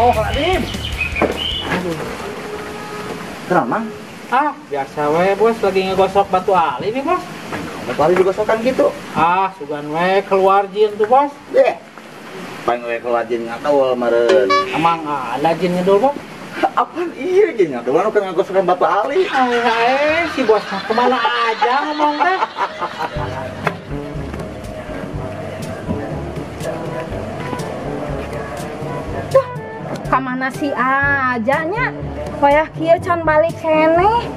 Astagfirullahaladzim. Aduh. Kenapa, Mang? Ah, biasa we, Bos, lagi ngegosok batu ali nih, Bos. Batu ali digosokan gitu? Ah, sugan we keluar jin tuh, Bos. Deh. Paling we keluar jin ngadul meureun. Emang ada jin ngedul, Bos? Apaan iya jin ngedul anu keur ngagosokan batu ali. Si Bos mah kemana aja ngomong teh. Kamana si aja nya wayah kieu can balik keneh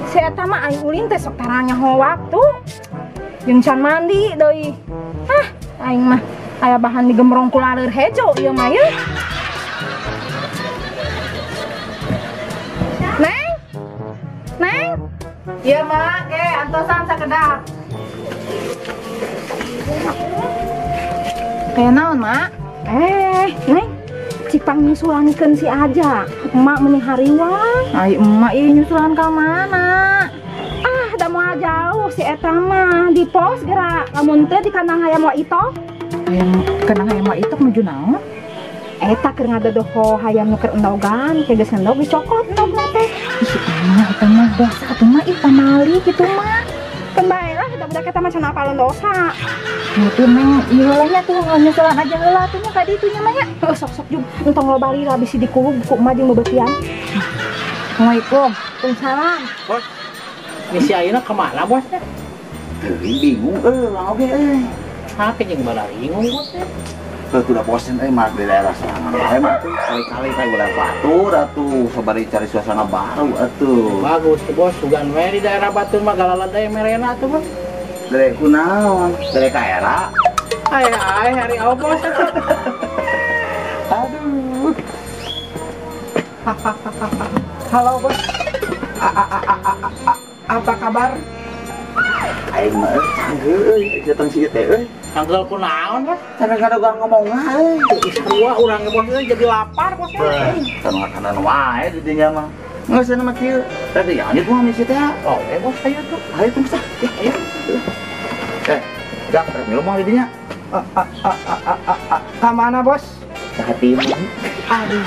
si eta mah aing ulin teh sok taranya ho waktu jeung can mandi deui. Ah, aing mah aya bahan digemrong ku laleur hejo ieu mah ye. Neng, Neng. Iya mak, ke antosan sakedap. Kayak naon mak? Neng, cipang nyusulankeun si aja. Emak meni hariwang. Ai emak ieu nyusulan ka mana? Ah, da moal jauh si eta mah di pos geura. Lamun teu di kandang hayam wa itok. Hayam kandang hayam wa itok nuju naon? Eta keur ngadodoho hayam nu keur endogan, ke geus endog dicokot endogna teh. Ih, emak eta mah dosa atuh mah ih pamali kitu mah. Keun bae lah budak-budak eta mah can apalun dosa. Tuh Neng, ieu lah nya tuh nyusulan aja heula atuh nya ka ditu nya mah nya. Heuh, sok-sok jug entong loba lila bisi dikuwug ku emak jeung bebeutian. Assalamualaikum. Waalaikumsalam. Bos, misi ayeuna ka mana bos teh? Teuing bingung euy, urang oge euy. Hah, jeung balaringung bos teh. Heuh, udah bosen euy mah di daerah sorangan wae mah tuh. Kali-kali kayak ulah batur atuh, sabari cari suasana baru atuh. Bagus tuh bos, sugan we di daerah batur mah galaladai merena atuh bos. Dari kunaon? Dari kaera. Ai ai hari apa bos? Aduh. Halo bos. Apa kabar? Aing mah canggih euy, datang si teh euy. Canggel kunaon bos? Cara gadogan ngomong euy. Sarua urang ge bos euy jadi lapar bos. Kan makanan wae di dinya mah. Geus cenah mah kieu. Tadi lanjut mah misi teh. Oh, bos ayo tuh. Ayo tuh sah. Ya, ayo. Jak, minum mah di dinya. Ka mana bos? Ka hatimu. Aduh.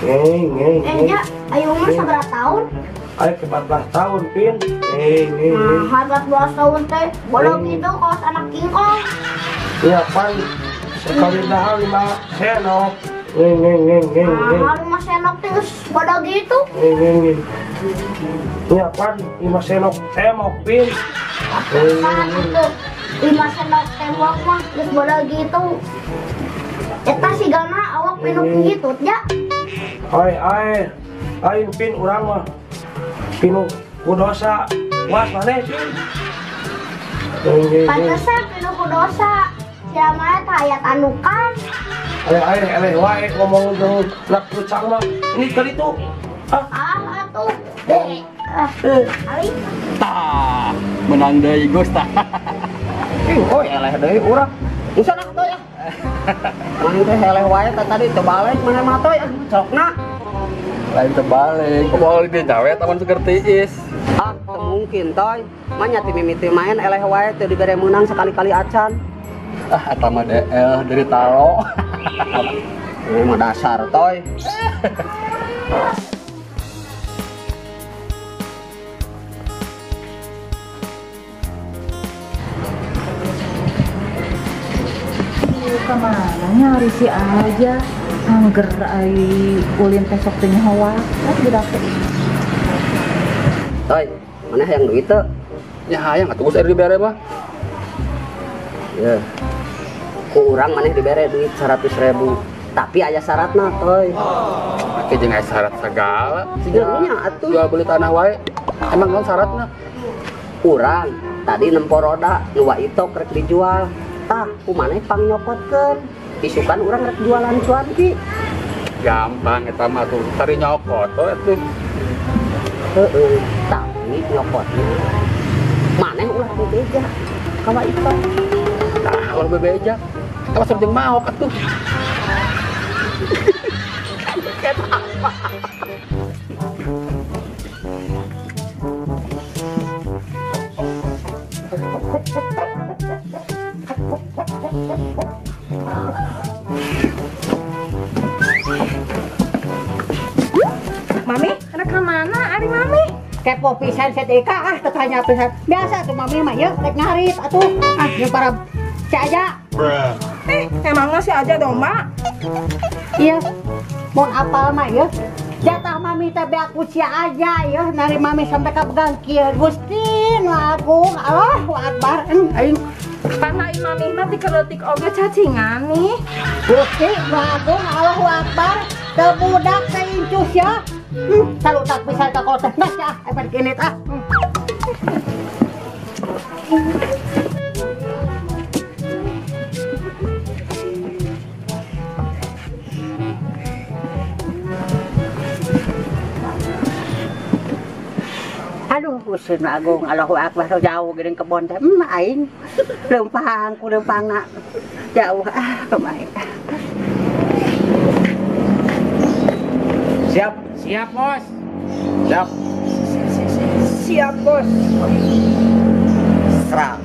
Neng. Ja, ayo umur sabaraha tahun? Ayo ke 14 tahun, Pin. Nah, 14 tahun teh. Bodoh gitu kaos anak kingkong. Iya, pan. Sekali dahar 5 senok. Nah, 5 senok teh geus bodoh gitu. Iya, pan 5 senok temok, Pin. Pan itu 5 senok temok mah geus bodoh gitu. Eta sigana awak pinuh gitu, ja. Ai ai, aing Pin urang mah pinuh ku dosa. Was maneh, Pin? Pantesan pinuh ku dosa. Siapa teh aya tandukan. Ai ai eleh wae ngomong jeung lak kucang mah. Ini kali itu. Ah, atuh. Ali. Tah, menang deui Gus tah. Ih, oi eleh deui urang. Usah nak teh ya. Maneh teh eleh wae teh tadi teu balik maneh mah teh cokna. Lain terbalik. Moal di cawe taman seger tiis. Ah, teu mungkin toy. Mah nya ti mimiti main eleh wae teu dibere meunang sekali-kali acan. Ah, eta mah DL dari talo. Ini mah dasar toy. Kemana nyari si aja angger ai ulin teh sok teu nyaho waktu budak teh. Toy, mana hayang duit teu? Ya hayang atuh geus dibere mah. Ya. Ku urang maneh dibere duit 100.000. Tapi aya syaratna, Toy. Oke jeung aya syarat segala. Nya atuh. Jual beli tanah wae. Emang naon syaratna? Urang tadi nempo roda nu wa itok rek dijual. Tah, ku maneh pangnyokotkeun. Isukan urang rek jualan cuanki. Gampang eta mah tuh, tari nyokot we atuh. Heeh, tapi nyokotna maneh ulah bebeja ka wa itok. Tah, ulah bebeja. Eta mah jeung maok atuh. Kenapa? Kepo pisan si Eka ah tetanya pisan. Biasa tuh mami mah ya rek ngarit atuh. Ah jeung para si Aja. Emangnya si Aja domba? Iya. Mun apal mah ya. Jatah mami teh beak ku si Aja ya, nari mami sampai ka pegang kieu. Gusti nu agung, Allahu Akbar. Aing panai mami mah tikeleutik oge cacingan nih. Gusti nu agung, Allahu Akbar. Teu budak teh incus ya. Salutak pisan ka kolot teh. Geus ah, balik ini ah. Aduh, Gusti nu agung, Allahu Akbar, jauh geuning kebon teh. Aing leumpang ku leumpangna. Jauh ah kumaha. Siap, siap, Bos. Siap. Siap, Bos. Serang.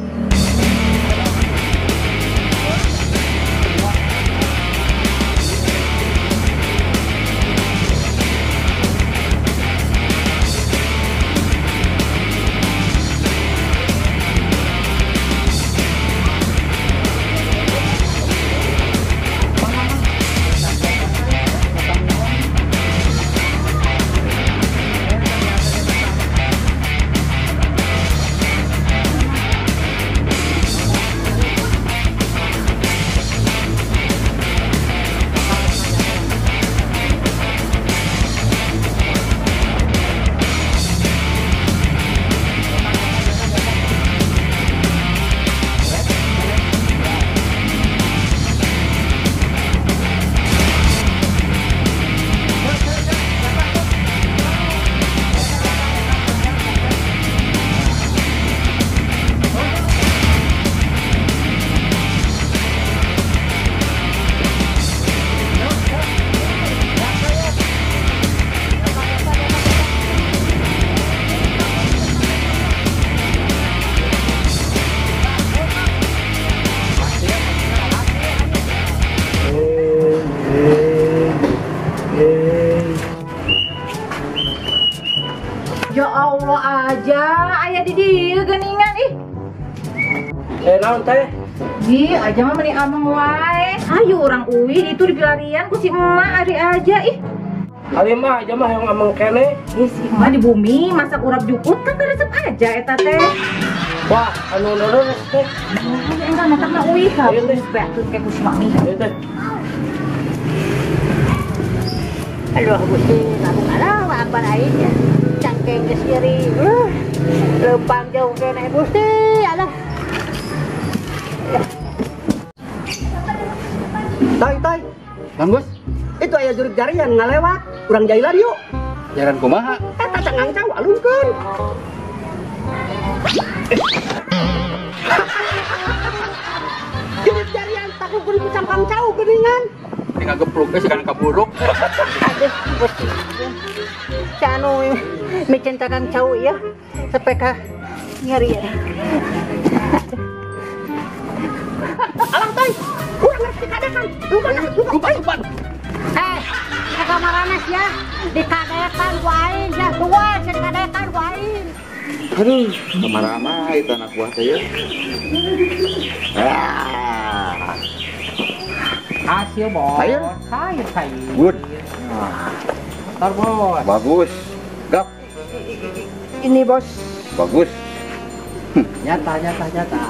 Ya Allah aja, aya di dieu geuningan ih. Naon teh? Ih, aja mah meni ameng wae. Ayo urang uwi itu dipilarian ku si emak ari aja ih. Ari mah aja mah yang ameng kene. Ih, si emak di bumi masak urap jukut kan resep aja eta teh. Wah, anu leres teh. Enggak matak mah uwi ka. Beatut ke ku si mami. Ieu teh. Aduh Gusti, agung Allahu Akbar aing ya. Cangkeng geus nyeri. Leumpang jauh keneh Gusti, alah. Toy, toy. Bang Gus, itu aya jurig jarian ngalewat. Urang jailan yuk. Jaran kumaha? Eta cangang cau alungkeun. Jurig jarian takut kudu cangkang cau geuningan. Tinggal gepluk geus kana kaburuk. Aduh, Gusti. Canu micen cangkang cau ya. Sampai ka nyeri ya. Alang toy, urang geus dikadekan. Lupa, lupa. Kamaranes ya, dikadekan ku aing ya, dua dikadekan ku aing. Aduh, kamarana itu anak buah teh ya. Ah. Hasil bos. Cair? Cair, cair. Good. Ntar bos. Bagus. Gap. Ini bos. Bagus. Nyata, nyata, nyata.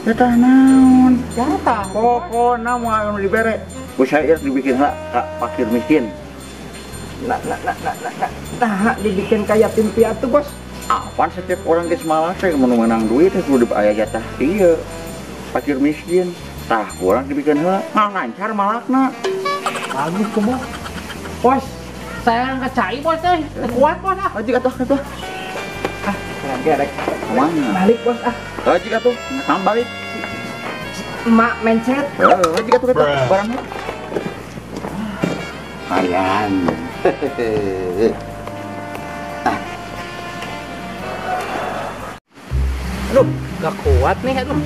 Nyata naon? Nyata. Pokokna moal anu dibere. Ku saya dibikin lah kak fakir miskin. Nah, nah, nah, nah, nah, nah, dibikin kayak yatim piatu bos. Apaan setiap orang geus malas teh mun menang duit teh kudu aya jatah ieu. Fakir miskin. Tah urang dibikin heula, mah lancar malakna. Bagus tuh bos. Bos, saya angkat cai bos teh. Kuat bos ah. Haji atuh atuh. Ah, gerek. Kemana? Balik bos ah. Haji atuh, nang balik. Emak mencet. Haji atuh atuh barangnya. Lumayan. Aduh, gak kuat nih, aduh.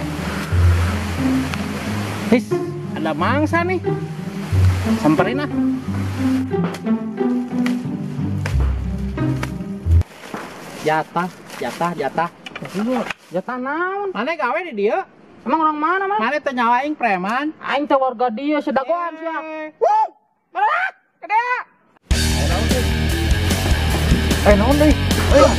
His, ada mangsa nih. Samperin ah. Jatah, jatah, jatah. Jatah naon? Mana gawe di dia? Emang orang mana, Mas? Mana teh nyawa aing preman? Aing teh warga dia sedagoan sia. Wuh! Balak! Gede! Naon deui? Euy.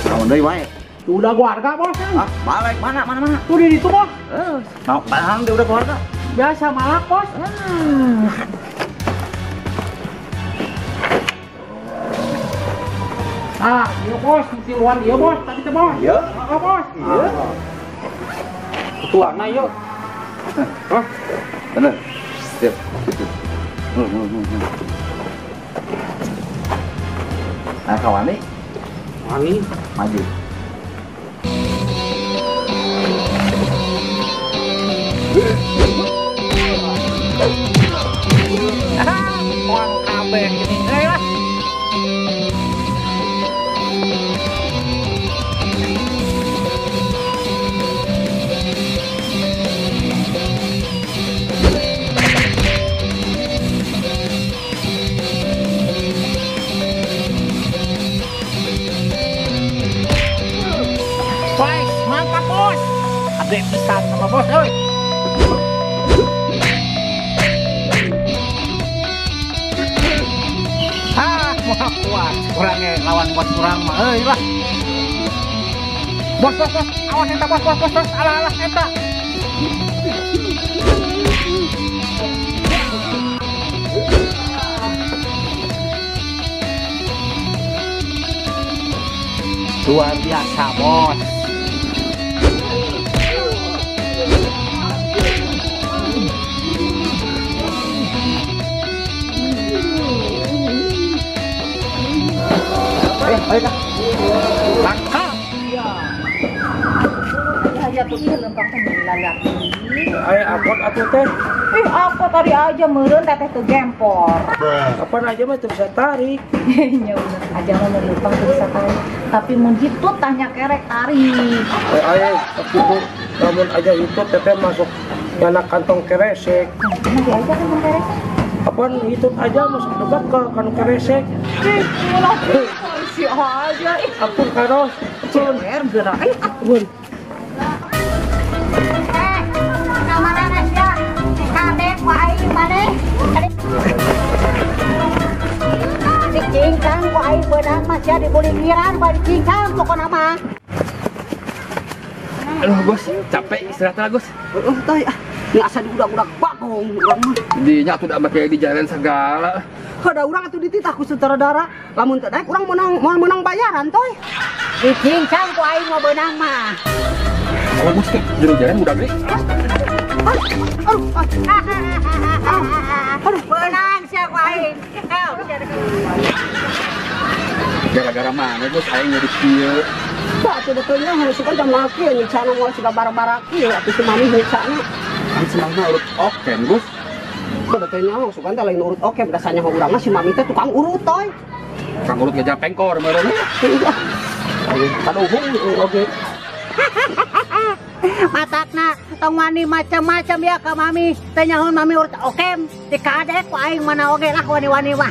Naon deui wae? Udah keluarga, bos. Ah, balik mana mana mana? Tuh di situ, bos. Nah, padahal dia udah keluarga. Biasa malak, bos. Ah, iya bos, tiluan dia bos, tadi teh bos. Iya. Ah, bos. Iya. Tuana yuk. Hah? Bener. Siap, situ. Nah, kawani. Wani maju. Uang kabeh ini. Ayo lah. Bos, mantap bos. Ada pisan sama bos, oi. Ah, mau kuat. Kurangnya lawan bos kurang mah, euy lah. Bos, bos, bos, awas eta bos, bos, bos, bos, alah, alah eta. Luar biasa, bos. Ayo, Kak. Tangkap. Iya. Tuh ieu lempang teh lalaki. Aya angkot atuh teh. Ih, angkot tadi aja meureun teteh teu gempor. Kapan aja mah teu bisa tarik. Nya bener aja mah mun lempang teu bisa tarik. Tapi mun hitut tanya kerek tarik. Aya kitu lamun aja hitut teteh masuk nyana kantong keresek. Nanti aja kantong keresek. Apaan hitut aja masuk debak ke kantong keresek. Ih, ulah si aja. Ampun karos. Cewer gerak. Ampun. Kamarana sia. Kadek ku aing maneh. Dicingkang ku aing beunang mah sia dibulingiran bae dicingkang pokona mah. Aduh, Bos, capek istirahat lah, Gus. Heeh, teh. Ini asa diudak-udak bagong urang mah. Dinya atuh da make di jalan segala. Heuh, urang atuh dititah ku sutradara. Lamun teu daek urang meunang moal meunang bayaran toy. Dicincang ku aing mah beunang mah. Oh, Gus, jero jalan budak deui. Aduh, aduh, beunang sia ku aing. Gara-gara mana, Gus, aing jadi kieu. Tah atuh betulnya harus suka jam laki nyiksana moal siga bara-bara kieu atuh si mami nyiksana. Kan senang mah urut okem, Gus. Betulnya mah sugan teh lain urut okem, dasarnya urang mah si mami teh tukang urut toy. Tukang urut ngejak pengkor meureun. Kaduhung oge. Matakna tong wani macam-macam ya ka mami. Teh nyaho mami urut okem, dikadek ku aing mana oge lah wani-wani mah.